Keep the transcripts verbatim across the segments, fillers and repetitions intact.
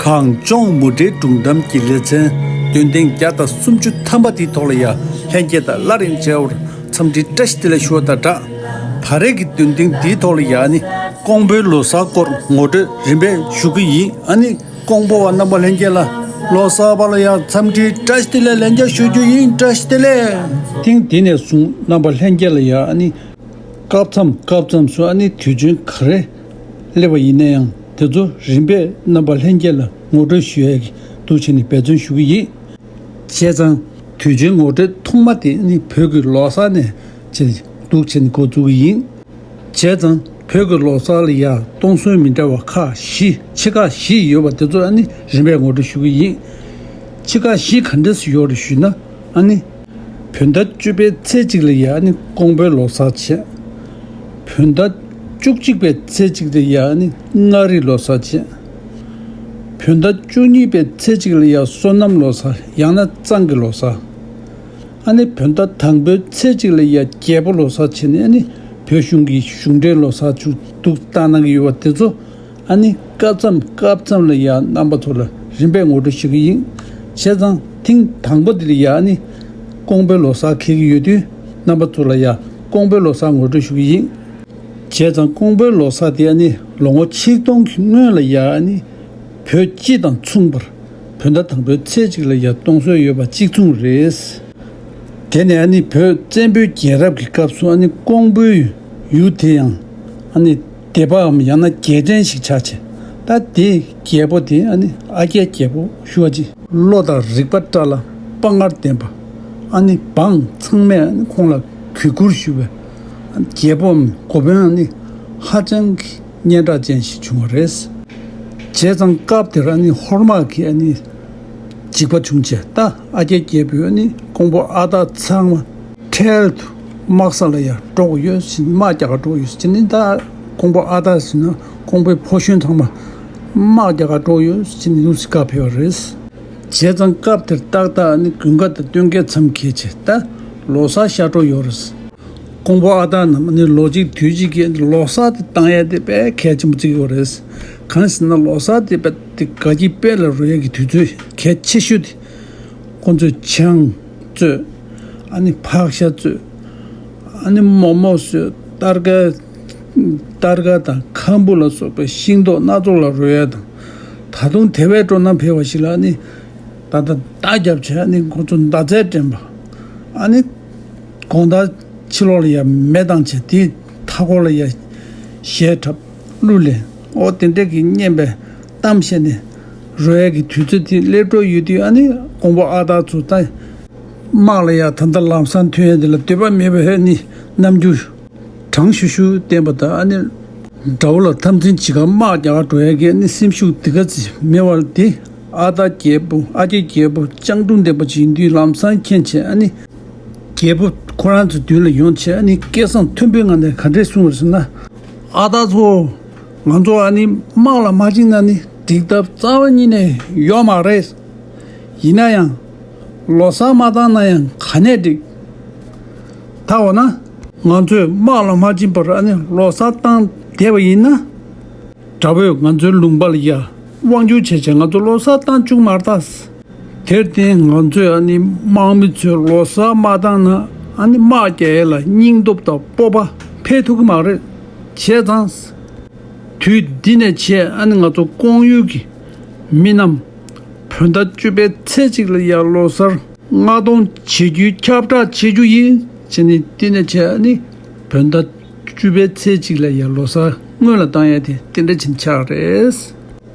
གངས་ལྗོངས་མུ་འབྲེལ་སྒྲུང་གཏམ་གྱི་ལེ་ཚན་འདོན་ཐེངས་བརྒྱ་དང་སུམ་ཅུ་ཐམ་པ་དེའི་ཐོག་ལ་ཡ་ལྷན་རྒྱས་དང་སླར་ཡང་མཇལ་བར་འཚམས་འདྲི་བཀྲ་ཤིས་བདེ་ལེགས་ཞུ་བ་དང་སྦྲགས། ད་རེས་ཀྱི་འདོན་ཐེངས་འདིའི་ཐོག་ལ་ཡ་ནི་ཀོང་པོའི་ལོ་གསར་སྐོར་ངོ་སྤྲོད་རིམ་པས་ཞུ་གི་ཡིན། ཨ་ནི་ཀོང་པོ་བ་རྣམ་པ་ལྷན་རྒྱས་ལ་ལོ་གསར་པ་ལ་ཡ་འཚམས་འདྲི་བཀྲ་ཤིས་བདེ་ལེགས་ལན་བརྒྱ་ཞུ་རྒྱུ་ཡིན། བཀྲ་ཤིས་བདེ་ལེགས། ཐེངས་འདི་ནས་བཟུང་རྣམ་པ་ལྷན་རྒྱས་ལ་ཡ་ཨ་ནི་སྐབས་མཚམས་སྐབས་མཚམས་སུ་ཨ་ནི་དུས་ཆེན་ག་རེ་སླེབས་པ་ཡིན་ན་ཡང་དེ་ཚོ་རིམ་པས་རྣམ་པ་ལྷན་རྒྱས་ལ་ངོ་སྤྲོད་ཞུ་ཡས་ཀྱི་འདུག་བྱས་ནས་འབད་བརྩོན་ཞུ་གི་ཡིན། བྱས་ཙང་དུས་ཆེན་ངོ་སྤྲོད་ཐོག་མ་དེ་ནི་བོད་ཀྱི་ལོ་གསར་ནས་བྱས་འདུག་བྱས་ནས་འགོ་འཛུགས་ཀྱི་ཡིན། བྱས་ཙང་བོད་ཀྱི་ལོ་གསར་ལ་ཡ་སྟོང་སྲོལ་མི་འདྲ་བ་ཁག་བཞི་ཆེ་ཁག་བཞི་ཡོད་པ་དེ་ཚོ་ཨ་ནི་རིམ་པས་ངོ་སྤྲོད་ཞུ་གི་ཡིན། ཆེ་ཁག་བཞི་ག་འདྲས་སུ་ཡོད་རེད་ཞུས་ན། ཨ་ནི། བོད་ཟླ་བཅུ་པའི་ཚེས་གཅིག་ལ་ཡ་ནི་ཀོང་པོའི་ལོ་གསར་བྱས། བོད་ཟླ་བཅུ་གཅིག་པའི་ཚེས་གཅིག་ལ་ཡ་ནི་མངའ་རིས་ལོ་གསར་བྱས། བོད་ཟླ་བཅུ་གཉིས་པའི་ཚེས་གཅིག་ལ་ཡ་སོ་ནམ་ལོ་གསར་ཡང་ན་གཙང་གི་ལོ་གསར། ཨ་ནི་བོད་ཟླ་དང་པོའི་ཚེས་གཅིག་ལ་ཡ་རྒྱལ་པོ་ལོ་གསར་བྱས་ནས་ཨ་ནི་བོད་གཞུང་གི་གཞུང་འབྲེལ་ལོ་གསར་ཚུགས་འདུག་བཏང་གནང་གི་ཡོད་པ་དེ་ཚོ། ཨ་ནི་སྐབས་མཚམས་སྐབས་མཚམས་ལ་ཡ་རྣམ་པ་ཚོ་ལ་རིམ་པས་ངོ་སྤྲོད་ཞུ་གི་ཡིན། བྱས་ཙང་ཐེངས་དང་པོ་འདི་ལ་ཡ་ཨ་ནི་ཀོང་པོའི་ལོ་གསར་འཁེལ་གྱི་ཡོད་དུས་རྣམ་པ་ཚོ་ལ་ཡ་ཀོང་པོའི་ལོ་གསར་ངོ་སྤྲོད་ཞུ་གི་ཡིན། བྱས་ཙང་ཀོང་པོའི་ལོ་གསར་དེ་ཨ་ནི་ལོ་ངོ་ཆིག་སྟོང་གི་སྔོན་ལ་ཡ་ཨ་ནི་བོད་སྤྱི་དང་མཚུངས་པར་བོད་ཟླ་དང་པོའི་ཚེས་གཅིག་ལ་ཡ་གཏོང་སྲོལ་ཡོད་པ་གཅིག་མཚུངས་རེད། དེ་ནས་ཨ་ནི་བོད་བཙན་པོའི་རྒྱལ་རབས་ཀྱི་སྐབས་སུ་ཨ་ནི་ཀོང་པོའི་ཡུལ་དེ་ཡང་ཨ་ནི་སྡེ་པའམ་ཡང་ན་རྒྱལ་ཕྲན་ཞིག་ཆགས་བྱས། ད་དེའི་རྒྱལ་པོ་དེ་ཨ་ནི་ཨ་རྒྱལ་རྒྱལ་པོ་ཞུ་བ་ཅིག་བློ་དང་རིག་པ་བཀྲ་ལ་དཔའ་ངར་ལྡན་པ། ཨ་ནི་འབངས་ཚང་མས་ཨ་ནི་ཁོང་ལ་གུས་བཀུར་ཞུ་བའི་རྒྱལ་པོའམ་འགོ་དཔོན་ཨ་ནི་ཧ་ཅང་གི་སྙན་གྲགས་ཅན་ཞིག་བྱུང་བ་རེད། བྱས་ཙང་སྐབས་དེར་ཨ་ནི་ཧོར་དམག་གི་ཨ་ནི་འཇིགས་པ་བྱུང་བྱས། ད་ཨ་རྒྱལ་རྒྱལ་པོས་ཨ་ནི་ཀོང་པོ་ཨ་སྟག་ཚང་མ་འཕྲལ་དུ་དམག་ས་ལ་ཡར་འགྲོ་དགོས་ཡོད་ཟེར། དམག་རྒྱག་ག་འགྲོ་དགོས་ཡོད་ཟེར་ནས། ད་ཀོང་པོ་ཨ་སྟག་ཟེར་ན་ཀོང་པོའི་ཕོ་གཞོན་ཚང་མ་དམག་རྒྱག་ག་འགྲོ་དགོས་ཡོད་ཟེར་ནས་ལུགས་སྲོལ་བཀའ་ཕེབས་པ་རེད། བྱས་ཙང་སྐབས་དེར་ཏག་ཏག་ཨ་ནི་དགུན་ཁ་དང་སྟོན་ཁའི་མཚམས་འཁེལ་བྱས། ད་ལོ་གསར་ཤར་འགྲོ་ཡོད་རེད། ཀོང་པོ་ཨ་སྟག་རྣམས་ནི་ལོ་གཅིག་དུས་གཅིག་གི་ལོ་གསར་དེ་བཏང་ཡས་དེ་དཔེ་གལ་ཆེན་པོ་བརྩི་གི་ཡོད་རེད། གང་ཟེར་ན་ལོ་གསར་དེ་དཔེ་དེ་དགའ་སྐྱིད་དཔལ་ལ་རོལ་ཡས་ཀྱི་དུས་ཚོད་གལ་ཆེ་ཤོས་དེ། ཁོང་ཚོས་ཆང་བཙོས། ཨ་ནི་ཕག་ཤ་བཙོས། ཨ་ནི་མོག་མོག་བཟོས། སྟར་ཀ་སྟར་ཀ་དང་ཁམ་བུ་ལ་སོགས་པའི་ཤིང་ཏོག་སྣ་ཚོགས་ལ་རོལ་ཡས་དང་། ད་དུང་དེ་བས་སྤྲོ་སྣང་འཕེལ་བ་ཞིག་ལ་ཨ་ནི་ད་ལྟ་མདའ་རྒྱབ་བྱས་ཨ་ནི་ཁོང་ཚོ་མདའ་རྩེད་འགྲན་པ། ཨ་ནི་དགོང་དག་ཕྱི་ལོགས་ལ་ཡ་མེ་བཏང་བྱས་དེའི་མཐའ་འཁོར་ལ་ཡ་གཞས་འཁྲབ། གླུ་ལེན། ཨོ་དེ་འདྲས་ཀྱི་སྙན་པའི་གཏམ་བཤད་ནས་རོལ་ཡས་ཀྱི་དུས་ཚོད་དེ་སླེབས་འགྲོ་ཡོད་དུས། ཨ་ནི་ཀོང་པོ་ཨ་སྟག་ཚོ་ད་དམག་ལ་ཡ་ད་ལྟ་ལམ་སང་ཐོན་ཡས་དེ་ལ་འདོད་པ་མེད་པའི་ཨ་ནི་རྣམ་འགྱུར་གྲང་ཤུར་ཤུར་བསྟན་པ་དང་། ཨ་ནི་དགྲ་བོ་ལ་འཐབ་འཛིང་བྱེད་གར་དམག་རྒྱག་གར་འགྲོ་ཡས་ཀྱི་ཨ་ནི་སེམས་ཤུགས་དེ་ག་ཙམ་མེད་པར། དེ་ཨ་སྟག་རྒྱལ་པོ་ཨ་རྒྱལ་རྒྱལ་པོ་སྤྱང་གྲུང་ལྡན་པ་ཅིག་ཡིན་དུས་ལམ་སང་མཁྱེན་བྱས། ཨ་ནི་རྒྱལ་པོ་ཁོ་རང་ཚོའི་མདུན་ལ་ཡོང་བྱས་ཨ་ནི་སྐད་གསང་མཐོན་པོའི་ངང་ནས་ག་འདྲས་གསུངས་པ་ཟེར་ན། ཨ་སྟག་ཚོ། ང་ཚོ་ཨ་ནི་དམག་ལ་མ་བཅིངས་ན་ནི་འགྲིག་ཐབས་རྩ་བ་ཉིད་ནས་ཡོད་མ་རེད། ཡིན་ན་ཡང་ལོ་གསར་མ་བཏང་ན་ཡང་ག་ནས་འགྲིག་ད་འོ་ན་ང་ཚོས་དམག་ལ་མ་བཅིངས་པར་ཨ་ནི་ལོ་གསར་བཏང་བསྡད་པ་ཡིན་ན། དགྲ་བོས་ང་ཚོའི་ལུང་པ་ལ་ཡ་དབང་སྒྱུར་བྱས་བྱས་ང་ཚོ་ལོ་གསར་བཏང་བཅུག་མ་རེད་ད། དེར་བརྟེན་ང་ཚོས་ཨ་ནི་དམག་མི་ཚོས་ལོ་གསར་མ་བཏང་ན་ཨ་ནི་དམག་རྒྱག་ཡས་ལ་སྙིང་སྟོབས་དང་སྤོབས་པ་འཕེལ་ཐུབ་ཀྱི་མ་རེད། བྱས་ཙང་། དུས་འདི་ནས་བྱས་ཨ་ནི་ང་ཚོ་ཀོང་ཡུལ་གྱི་མི་རྣམས་བོད་ཟླ་བཅུ་པའི་ཚེས་གཅིག་ལ་ཡ་ལོ་གསར་སྔ་གཏོང་བྱེད་རྒྱུའི་ཁྱབ་བསྒྲགས་བྱེད་རྒྱུ་ཡིན་བྱས་ནས། འདི་ནས་བྱས་ཨ་ནི་བོད་ཟླ་བཅུ་པའི་ཚེས་གཅིག་ལ་ཡ་ལོ་གསར་སྔོན་ལ་བཏང་ཡ་དེ་དེ་འདྲ་ཅིག་ཆགས་རེད།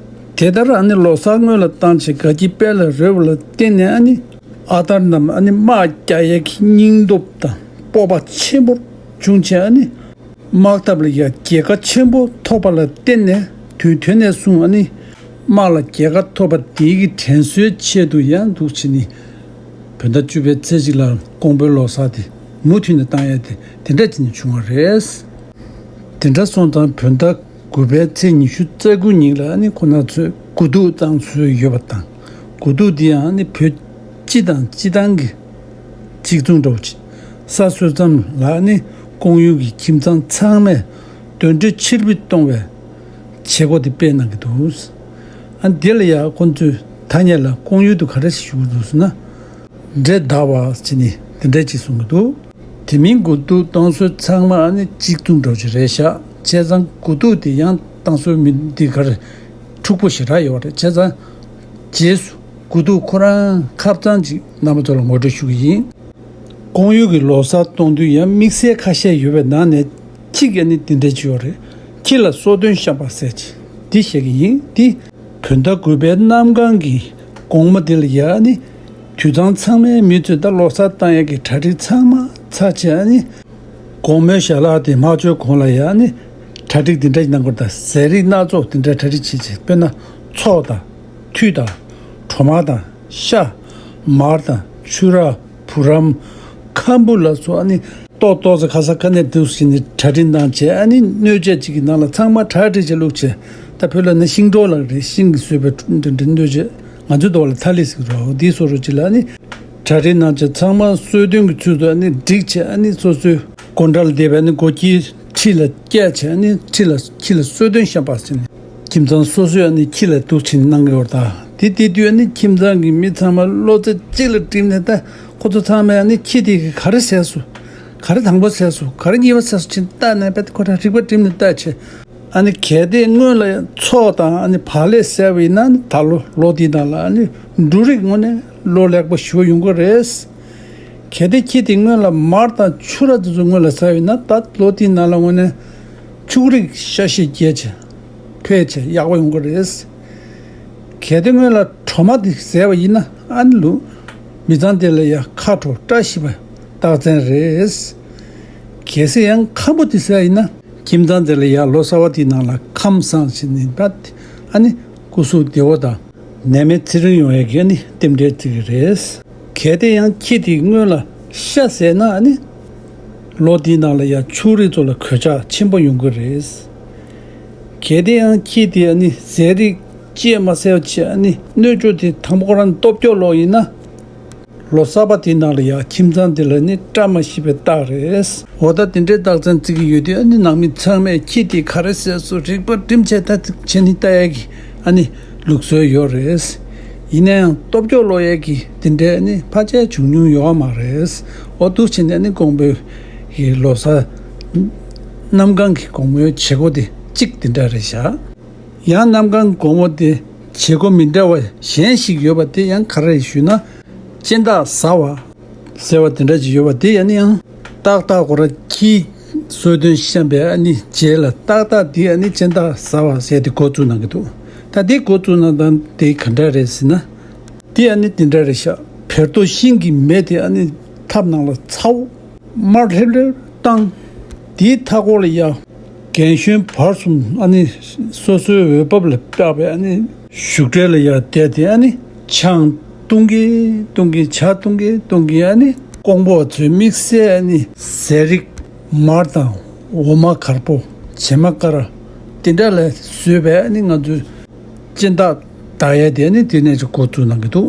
དེ་ལྟར་ཨ་ནི་ལོ་གསར་སྔོན་ལ་བཏང་བྱས་དགའ་སྐྱིད་དཔལ་ལ་རོལ་བ་ལ་བརྟེན་ནས། ཨ་ནི་ཨ་སྟག་རྣམས་ཨ་ནི་དམག་རྒྱག་ཡས་ཀྱི་སྙིང་སྟོབས་དང་སྤོབས་པ་ཆེན་པོ་བྱུང་བྱས། ཨ་ནི་དམག་འཐབ་ལ་ཡ་རྒྱལ་ཁ་ཆེན་པོ་ཐོབ་པ་ལ་བརྟེན་ནས། དུས་དེ་ནས་བཟུང་ཨ་ནི་དམག་ལ་རྒྱལ་ཁ་ཐོབ་པ་དེའི་གི་དྲན་གསོའི་ཆེད་དུ་ཡང་འདུག་བྱས་ནས། བོད་ཟླ་བཅུ་པའི་ཚེས་གཅིག་ལ་ཀོང་པོའི་ལོ་གསར་དེ་མུ་མཐུད་ནས་བཏང་ཡ་དེ་དེ་འདྲ་བྱས་ནས་བྱུང་བ་རེད། དེ་འདྲ་སོང་ཙང་བོད་ཟླ་དགུ་པའི་ཚེས་ཉི་ཤུ་རྩ་དགུ་ཉིན་ལ་ཨ་ནི་ཁོ་ན་ཚོས་དགུ་ཐུག་བཏང་སྲོལ་ཡོད་པ་དང་། དགུ་ཐུག་འདི་ཡང་ཨ་ནི་བོད་སྤྱི་དང་སྤྱི་བཏང་གི་གཅིག་མཚུངས་འདྲ་བོ་ཅིག་ས་སྲོལ་ཙམ་ལ་ཨ་ནི་ཀོང་ཡུལ་གྱི་ཁྱིམ་ཚང་ཚང་མས་གདོན་འདྲེ་ཕྱིར་འབུད་གཏོང་བའི་བྱེད་སྒོ་དེ་སྤེལ་གནང་གི་འདུག་ཨ་འདི་ལ་ཡང་ཁོང་ཚོས་ཐ་སྙད་ལ་ཁོང་ཡུལ་དུ་ག་རེ་ཞུ་གི་འདུག་ཟེར་ན། འདྲེ་བདའ་བ་ཟེར་ནས་དེ་འདྲ་ཅིག་གསུང་གི་འདུག་དེ་མིན་དགུ་ཐུག་བཏང་སྲོལ་ཚང་མ་ཨ་ནི་གཅིག་མཚུངས་འདྲ་བོ་ཞིག་རེད་ཤག་བྱས་ཙང་དགུ་ཐུག་དེ་ཡང་བཏང་སྲོལ་མི་འདི་གར་འཁྲུག་པོ་ཞེ་དྲག་ཡོད་རེད། བྱས་ཙང་རྗེས་སུ་དགུ་ཐུག་ཁོ་རང་ཁ་རྩང་ཅིག་རྣམ་པ་ཚོ་ལ་ངོ་སྤྲོད་ཞུ་གི་ཡིན། ཁོང་ཡུལ་གྱི་ལོ་གསར་གཏོང་དུས་ཡང་དམིགས་བསལ་ཁ་ཤས་ཡོད་པའི་ནང་ནས་གཅིག་ཨ་ནི་འདི་འདྲ་ཅིག་ཡོད་རེད། ཁྱི་ལ་སོ་ཐོན་བཤམས་པ་ཟེར་ཅིག་འདི་བཤད་ཀྱི་ཡིན། འདི་བོད་ཟླ་དགུ་པའི་གནམ་གང་གི་དགོང་མོ་འདི་ལ་ཡ་ཨ་ནི་དུད་ཚང་ཚང་མའི་མི་ཚོས་ད་ལོ་གསར་བཏང་ཡས་ཀྱི་གྲ་སྒྲིག་ཚང་མ་ཚར་བྱས་ཨ་ནི་དགོང་མོའི་ཞལ་ལག་དེ་མ་འབྱོར་གོང་ལ་ཡ་ཨ་ནི་གྲ་སྒྲིག་འདི་འདྲ་གནང་དགོས། ད་ཟས་རིགས་སྣ་ཚོགས་འདི་འདྲ་གྲ་སྒྲིག་བྱེད་ཅིག་དཔེར་ན་ཚོགས་དང་། ཐུད་དང་། གྲོ་མ་དང་། ཤ། མར་དང་། ཆུ་ར། བུ་རམ། ཁམ་བུ་ལ་སོགས་ཨ་ནི་ཏོག་ཏོག་ཙམ་ག་ས་ག་ནས་འདུག་ཟེར་ནས་གྲ་སྒྲིག་གནང་བྱས་ཨ་ནི་སྣོད་ཆས་གཅིག་གི་ནང་ལ་ཚང་མ་གྲ་སྒྲིག་བྱས་བླུགས་བྱས། ད་བོད་ལ་ནི་ཤིང་ཏོག་ལ་རེད། ཤིང་གིས་བཟོས་པའི་འདི་འདྲ་སྣོད་ཆས། ང་ཚོའི་འདི་བ་ལ་ཐ་ལི་ཟེར་གི་རེད། འོ་འདི་བཟོ་འདྲ་ཅིག་ལ་ཨ་ནི་གྲ་སྒྲིག་གནང་བྱས་ཚང་མ་གསོལ་སྟོན་གྱི་ཚུལ་དུ་ཨ་ནི་བསྒྲིགས་བྱས་ཨ་ནི་སོ་སོའི་སྒོ་འགྲམ་ལ་བསྡད་པའི་ཨ་ནི་སྒོ་ཁྱི་ཁྲི་ལ་བཀལ་བྱས་ཨ་ནི་ཁྲི་ལ་ཁྱི་ལ་གསོལ་སྟོན་བཤམས་པ་ཟེར་ནས། ཁྱིམ་ཚང་སོ་སོས་ཨ་ནི་ཁྱི་ལ་འདུག་བྱས་ནས་གནང་གི་ཡོད་རེད། ད་དེ་དེ་དུས་ཨ་ནི་ཁྱིམ་ཚང་གི་མི་ཚང་མ་བློ་རྩེ་གཅིག་ལ་བསྒྲིམས་ནས། ད་ཁོ་ཚོ་ཚང་མས་ཨ་ནི་ཁྱི་དེ་གིས་ག་རེ་བཟས་སོང་། ག་རེ་དང་པོ་བཟས་སོང་། ག་རེ་གཉིས་པ་བཟས་སོང་བྱས་ནས་བལྟས་ནས། དཔེ་ཁོ་རང་རིག་པ་བསྒྲིམས་ནས་བལྟས་བྱས། ཨ་ནི་གལ་ཏེ་སྔོན་ལ་ཚོགས་དང་ཨ་ནི་བག་ལེབ་བཟས་པ་ཡིན་ན་ཨ་ནི་ད་ལོ་ལོ་འདིའི་ནང་ལ་ཨ་ནི་འབྲུ་རིགས་དངོས་གནས་ལོ་ལེགས་པོ་ཞེ་པོ་ཡོང་གི་རེད། གལ་ཏེ་ཁྱི་དེ་སྔོན་ལ་མར་དང་ཆུ་ར་དེ་ཚོ་སྔོན་ལ་ཟ་བ་ཡིན་ན་ད་ལོ་དེའི་ནང་ལ་དངོས་གནས་ཕྱུགས་རིགས་ཤ་ཤེད་རྒྱས་བྱས་འཕེལ་བྱས་ཡག་པོ་ཡོང་གི་རེད། གལ་ཏེ་སྔོན་ལ་གྲོ་མ་དེ་བཟས་པ་ཡིན་ན་ཨ་ནི་ལུ་མི་ཚང་དེ་ལ་ཡ་ཁ་དྲོ་བཀྲ་ཤིས་པའི་རྟགས་མཚན་རེད། གལ་སྲིད་ཡང་ཁམ་བུ་དེ་བཟས་ཡིན་ན་ཁྱིམ་ཚང་དེ་ལ་ཡ་ལོ་གསར་པ་དེའི་ནང་ལ་ཁམས་བཟང་ཞིག་ནི་ད་ཨ་ནི་སྐུ་གཟུགས་བདེ་བོ་དང་ནད་མེད་ཚེ་རིང་ཡོང་ཡས་ཀྱི་ཨ་ནི་རྟེན་འབྲེལ་བརྩི་གི་རེད། གལ་ཏེ་ཡང་ཁྱི་དེ་སྔོན་ལ་ཤ་བཟས་ན་ཨ་ནི་ལོ་དེའི་ནང་ལ་ཡང་ཕྱུགས་རིགས་ཚོ་ལ་གོད་ཆག་ཆེན་པོ་ཡོང་གི་རེད། གལ་ཏེ་ཡང་ཁྱི་དེ་ཨ་ནི་ཟས་རིགས་ཅིག་མ་བཟས་པ་བྱས་ཨ་ནི་སྣོད་བཅུད་དེ་དང་པོ་ཁོ་རང་སྟོབས་སྐྱོ་ལོག་ཡིན་ན། ལོ་གསར་པ་དེའི་ནང་ལ་ཡང་ཁྱིམ་ཚང་དེ་ལ་ནི་བཀྲ་མ་ཤིས་པའི་རྟགས་རེད། འོ་ད་དེ་འདྲའི་རྟགས་མཚན་བརྩི་གི་ཡོད་དུས་ཨ་ནི་ནང་མི་ཚང་མས་ཁྱི་དེ་ག་རེ་བཟས་སོང་རིག་པ་བསྒྲིམས་བྱས་ད་བྱས་ནས་ལྟ་ཡག་གི་ཨ་ནི་ལུགས་སྲོལ་ཡོད་རེད། ཡིན་ན་ཡང་སྟོབས་སྐྱོ་ལོག་ཡག་གི་དེ་འདྲའི་ཨ་ནི་ཕལ་ཆེར་བྱུང་མྱོང་ཡོད་མ་རེད། འོ་འདུག་བྱས་ནས་ཨ་ནི་ཀོང་པོའི་གི་ལོ་གསར་གནམ་གང་གི་དགོང་མོའི་བྱེད་སྒོ་དེ་གཅིག་དེ་འདྲ་རེད་བཞག་ཡང་གནམ་གང་དགོང་མོ་དེ་བྱེད་སྒོ་མི་འདྲ་བ་གཞན་ཞིག་ཡོད་པ་དེ་ཡང་ག་རེ་རེད་ཞུས་ན། སྤྱན་སྟག་ཟ་བ་ཟེར་བ་དེ་འདྲ་ཅིག་ཡོད་པ་དེ་ཡང་ནི་ཡང་ཏག་ཏག་ཁོ་རང་ཁྱིའི་གསོལ་སྟོན་བཤམས་པའི་ཨ་ནི་རྗེས་ལ་ཏག་ཏག་དེ་ཨ་ནི་སྤྱན་སྟག་ཟ་བ་ཟེར་དེ་འགོ་བཙུགས་གནང་གི་འདུག་ད་དེ་འགོ་བཙུགས་གནང་སྟངས་དེ་ག་འདྲ་རེད་ཟེར་ན། དེ་ཨ་ནི་དེ་འདྲ་རེད་ཤག་བེར་ཏོ་ཤིང་གི་མེ་དེ་ཨ་ནི་ཐབ་ནང་ལ་ཚ་བོ། དམར་ལྷེབ་ལྷེབ་བཏང་། དེའི་མཐའ་སྐོར་ལ་ཡ། རྒན་གཞོན་བར་གསུམ་ཨ་ནི་སོ་སོའི་འོས་བབ་ལ་དཔག་པའི་ཨ་ནི་བཞུགས་གྲལ་ལ་ཡ་བསྡད་དེ་ཨ་ནི་ཆང་བཏུང་གིན་བཏུང་གིན་ཇ་བཏུང་གིན་བཏུང་གིན་ཨ་ནི་ཀོང་པོ་བ་ཚོའི་དམིགས་བསལ་ཨ་ནི་ཟས་རིགས་མར་དང་འོ་མ་དཀར་པོ་བྱེ་མ་ཀ་ར་དེ་འདྲ་ལ་བཟོས་པའི་ཨ་ནི་ང་ཚོའི་སྤྱན་སྟག་བདའ་ཡ་དེ་ནི་དེ་ནས་ཅིག་འགོ་བཙུགས་གནང་གི་འདུག་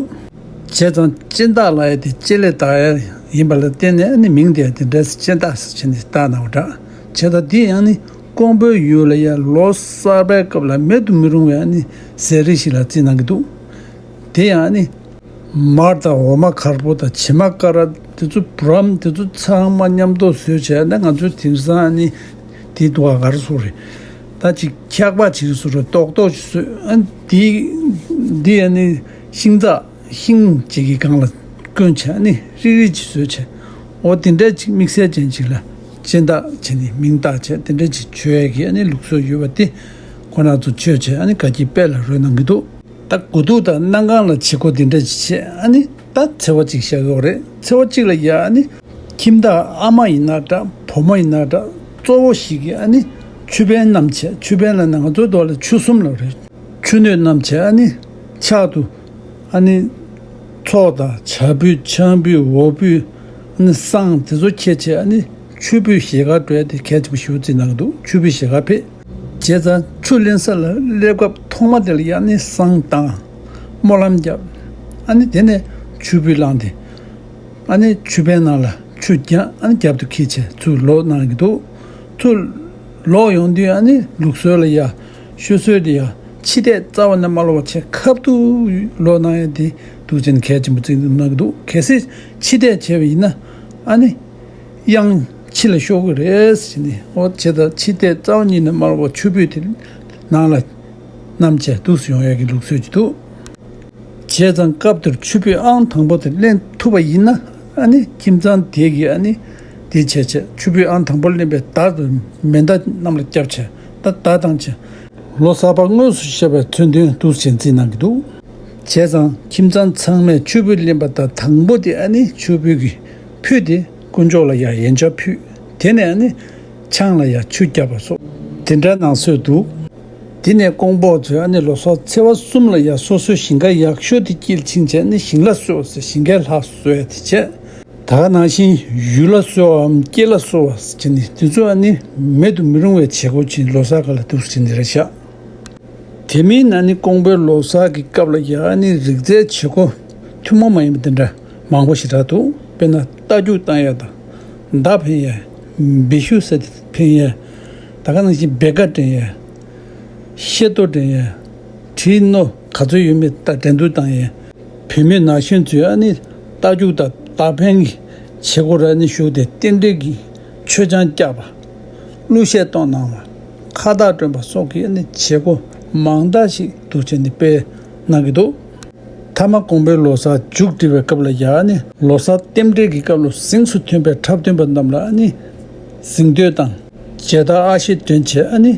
བྱས་ཙང་སྤྱན་སྟག་ལབ་ཡ་དེ་ལྕེ་ལས་བདའ་ཡ་ཡིན་པ་ལ་བརྟེན་ནས་ནི་མིང་དེ་དེ་འདྲ་སྤྱན་སྟག་ཟེར་བྱས་ནས་བཏགས་གནང་བ་འདྲ། བྱས་ཙང་འདི་ཡང་ནི་ཀོང་པོའི་ཡུལ་ལ་ཡ་ལོ་གསར་པའི་སྐབས་ལ་མེད་དུ་མི་རུང་བའི་ནི་ཟས་རིགས་ཤིག་ལ་བརྩི་གནང་གི་འདུག་དེ་ཡང་ནི་མར་དང་འོ་མ་དཀར་པོ་དང་བྱེ་མ་ཀ་ར་དེ་ཚོ་བུ་རམ་དེ་ཚོ་ཚང་མ་མཉམ་དུ་བཟོས་བྱས་ན་ང་ཚོའི་དེང་སང་ནི་དེ་འདུག་ག་ག་རེ་ཟེར་དགོས་རེད། ད་ཅིག་འཁྱག་པ་ཅིག་བཟོ་ར་ཏོག་ཏོག་ཅིག་བཟོས། ཨ་འདི་འདི་ཨ་ནི་ཤིང་ཚགས་ཤིང་ཅིག་གི་སྒང་ལ་བསྐོན་བྱས་ཨ་ནི་རིག་རིག་ཅིག་བཟོས་བྱས། འོ་དེ་འདྲ་ཅིག་དམིགས་བསལ་ཅན་ཅིག་ལ་སྤྱན་སྟག་བྱས་ནས་མིང་བཏགས་བྱས་དེ་འདྲ་ཅིག་མཆོད་ཡས་ཀྱི་ཨ་ནི་ལུགས་སྲོལ་ཡོད་པ་དེ་ཁོ་རང་ཚོ་མཆོད་བྱས་ཨ་ནི་དགའ་སྐྱིད་དཔལ་ལ་རོལ་གནང་གི་འདུག་ད་དགུ་ཐུག་དང་གནམ་གང་ལ་བྱེད་སྒོ་དེ་འདྲ་ཅིག་བྱས་ཨ་ནི་ད་འཚེ་བ་ཅིག་བཞག་ཡོད་རེད། འཚེ་བ་གཅིག་ལ་ཡ་ཨ་ནི་ཁྱིམ་བདག་ཨ་མ་ཡིན་ན་འདྲ་བུ་མོ་ཡིན་ན་འདྲ་གཙོ་བོ་ཞིག་གིས་ཨ་ནི་ཆུ་བན་བསྣམས་བྱས། ཆུ་བན་ལབ་ན་ང་ཚོའི་མདོ་ལ་ཆུ་ཟོམ་ལབ་རེད། ཆུ་སྣོད་བསྣམས་བྱས་ཨ་ནི་ཕྱག་ཏུ་ཨ་ནི་ཚོགས་དང་བྱ་སྤུས་ཆང་སྤུས་འོ་སྤུས་ཨ་ནི་བསང་དེ་ཚོ་འཁྱེར་བྱས་ཨ་ནི་ཆུ་སྤུས་ཞལ་དཀར་སྤྲས་དེ་གལ་ཆེན་པོ་ཞེ་པོ་བརྩི་གནང་གི་འདུག་ཆུ་སྤུས་ཞལ་དཀར་ཕེབས། བྱས་ཙང་ཆུ་ལེན་ས་ལ་སླེབས་སྐབས་ཐོག་མ་དེ་ལ་ཡང་ནི་བསང་བཏང་། སྨོན་ལམ་བརྒྱབ། ཨ་ནི་དེ་ནས་ཆུ་སྤུས་བླངས་ཏེ། ཨ་ནི་ཆུ་བན་ནང་ལ་ཆུ་རྒྱ་ཨ་ནི་རྒྱབ་ཏུ་འཁྱེར་བྱས་ཚུར་ལོག་གནང་གི་འདུག་ཚུར་ལོག་ཡོང་དུས་ཨ་ནི་ལུགས་སྲོལ་ལ་ཡ་ཤོད་སྲོལ་དེ་ཡ་ ཕྱི་བལྟས་རྩ་བ་ནས་མ་ལོག་པ་བྱས་ཁ་ཐུག་ལོག་གནང་ཡ་དེ་འདུག་བྱས་ནས་གལ་ཆེན་པོ་བརྩི་འདུག་གནང་གི་འདུག་གལ་སྲིད་ཕྱི་བལྟས་བྱས་པ་ཡིན་ན་ཨ་ནི་གཡང་ཕྱི་ལ་ཤོར་གི་རེད་ཟེར་ནས། འོ་བྱས་ཙང་ཕྱི་བལྟས་རྩ་བ་ཉིད་ནས་མ་ལོག་པ་ཕྱུ་པོ་དེ་ནང་ལ་བསྣམས་བྱས་འདུག་སེ་ཡོང་ཡ་གི་ལུགས་སྲོལ་ཅིག་འདུག་བྱས་ཙང་སྐབས་དེར་ཕྱུ་པོའི་ཨང་དང་པོ་དེ་ལེན་ཐུབ་པ་ཡིན་ན་ཨ་ནི་ཁྱིམ་ཚང་དེ་གིས་ཨ་ནི་དེ་བྱས་བྱས་ཕྱུ་པོའི་ཨང་དང་པོ་ལེན་པའི་བརྡ་དེ་མེ་མདའ་གནམ་ལ་བརྒྱབ་བྱས་ད་བརྡ་བཏང་བྱས་ལོ་གསར་པ་དངོས་སུ་ཤར་བའི་མཚོན་དོན་འདུག་སེ་བྱས་ནས་བརྩི་གནང་གི་འདུག་བྱས་ཙང་ཁྱིམ་ཚང་ཚང་མས་ཕྱུ་པོ་ལེན་པ་དང་དང་པོ་དེ་ཨ་ནི་ཕྱུ་པོ་གི་ཕུད་དེ་དཀོན་མཆོག་ལ་ཡར་ཡན་ཆད་ཕུལ། དེ་ནས་ཨ་ནི་ཆང་ལ་ཡར་ཆུ་བརྒྱབ་པ་སོགས་དེ་འདྲ་གནང་སྲོལ་འདུག་དེ་ནས་ཀོང་པོ་ཚོས་ཨ་ནི་ལོ་གསར་ཚེས་པ་གསུམ་ལ་ཡར་སོ་སོའི་ཞིང་ཁ་ཡག་ཤོས་དེ་དཀྱིལ་ཕྱིན་བྱས་ནས་ཞིང་ལ་གསོལ་ཟེར་ཞིང་ཁའི་ལྷ་གསོལ་ཡ་དེ་བྱས། ད་ག་ནང་བཞིན་ཡུལ་ལ་གསོལ་བའམ་སྐྱེས་ལ་གསོལ་བ་ཟེར་བྱས་ནས་དེ་ཚོ་ཨ་ནི་མེད་དུ་མི་རུང་བའི་བྱེད་སྒོ་ཅིག་ལོ་གསར་སྐབས་ལ་འདུག་སེ་བྱས་ནས་རེད་བཞག་དེ་མིན་ན་ནི་ཀོང་པོའི་ལོ་གསར་གྱི་སྐབས་ལ་ཡང་ནི་རིག་རྩལ་བྱེད་སྒོ་ཐུན་མོང་མ་ཡིན་པ་དེ་འདྲ་མང་པོ་ཞེ་དྲག་འདུག་དཔེར་ན་རྟ་རྒྱུག་བཏང་ཡ་དང་། མདའ་འཕེན་ཡ། བེ་ཤུ་ཟེར་ཏེ་འཕེན་ཡ། ད་ག་ནང་བཞིན་བེ་ཀ་འདྲེན་ཡ། ཤེལ་རྡོ་འདྲེན་ཡ། གྲིའི་རྣོ་ག་ཚོད་ཡོད་མེད་ལྟ་འགྲན་བསྡུར་བཏང་ཡ། བུད་མེད་ན་གཞོན་ཚོས་ཨ་ནི་རྟ་རྒྱུག་དང་མདའ་འཕེན་གྱི་བྱེད་སྒོ་ར་ནི་ཞུགས་ཏེ་རྟེན་འབྲེལ་གྱི་མཆོད་ཆང་བཀྱག་པ། གླུ་གཞས་གཏོང་གནང་བ། ཁ་བཏགས་སྒྲོན་པ་སོགས་ཀྱི་ཨ་ནི་བྱེད་སྒོ་མང་དག་ཞིག་འདུག་བྱས་ནས་སྤེལ་གནང་གི་འདུག་མཐའ་མ་ཀོང་པོའི་ལོ་གསར་མཇུག་སྒྲིལ་བའི་སྐབས་ལ་ཡང་ནི་ལོ་གསར་རྟེན་འབྲེལ་གྱི་སྐབས་ལ་གཟེངས་སུ་ཐོན་པའི་འཁྲབ་སྟོན་པ་རྣམས་ལ་ནི་གཟེངས་བསྟོད་དང་མཇལ་དར་ཨ་ཤེ་འདོན་བྱས་ཨ་ནི་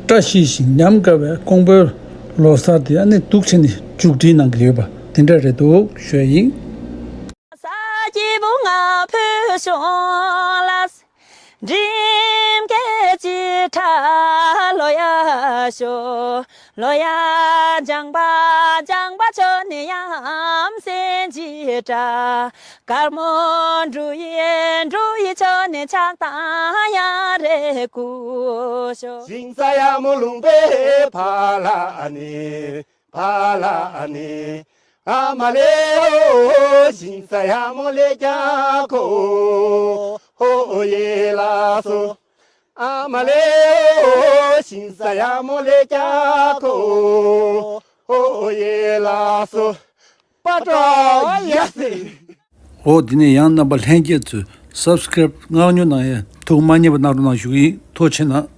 བཀྲ་ཤིས་ཤིང་ཉམས་དགའ་བའི་ཀོང་པོའི་ལོ་གསར་དེ་ཨ་ནི་འདུག་བྱས་ནས་མཇུག་སྒྲིལ་གནང་གི་ཡོད་པ་དེ་འདྲ་རེད་འདུག་ཞུ་ཡ་ཡིན། ས་སྐྱིད་པོ་ང་ཕུལ་བྱུང་ལ། འགྲིམ་སྐད་ཅིག་ཁྲ་ལོ་ཡ་ཤོ། ལོ་ཡ་ལྗང་པ་ལྗང་པ་ཁྱོད་ནི་ཡམ་སེན་ཅིག་འདྲ། དཀར་མོ་འབྲུག་ཡི་འབྲུག་ཡི་ཁྱོད་ནི་ཆགས་སྡང་ཡ་རེ་ཀུ་ཤོ། ཞིང་ས་ཡ་མོ་ལུང་པའི་ཕ་ལ་ནི། ཕ་ལ་ནི། ཨ་མ་ལེ་ཨོ་ཞིང་ས་ཡ་མོ་ལེ་ཀྱ་ཁོ། ཨོ་ཨོ་ཡེ་ལ་སོ། ཨ་མ་ལེ་ཨོ་ཞིང་ས་ཡ་མོ་ལེ་ཀྱ་ཁོ། ཨོ་ཨོ་ཡེ་ལ་སོ། པ་ཏྲ་ཡ་སེ། འོ་དེ་ནས་ཡང་རྣམ་པ་ལྷན་རྒྱས་ཚོས་སབ་སི་ཀ་རེབ་མངགས་ཉོ་གནང་ཡ་ཐུགས་མ་མཉེས་པ་གནང་རོགས་གནང་ཞུ་གི་ཡིན། ཐུགས་རྗེ་གནང་།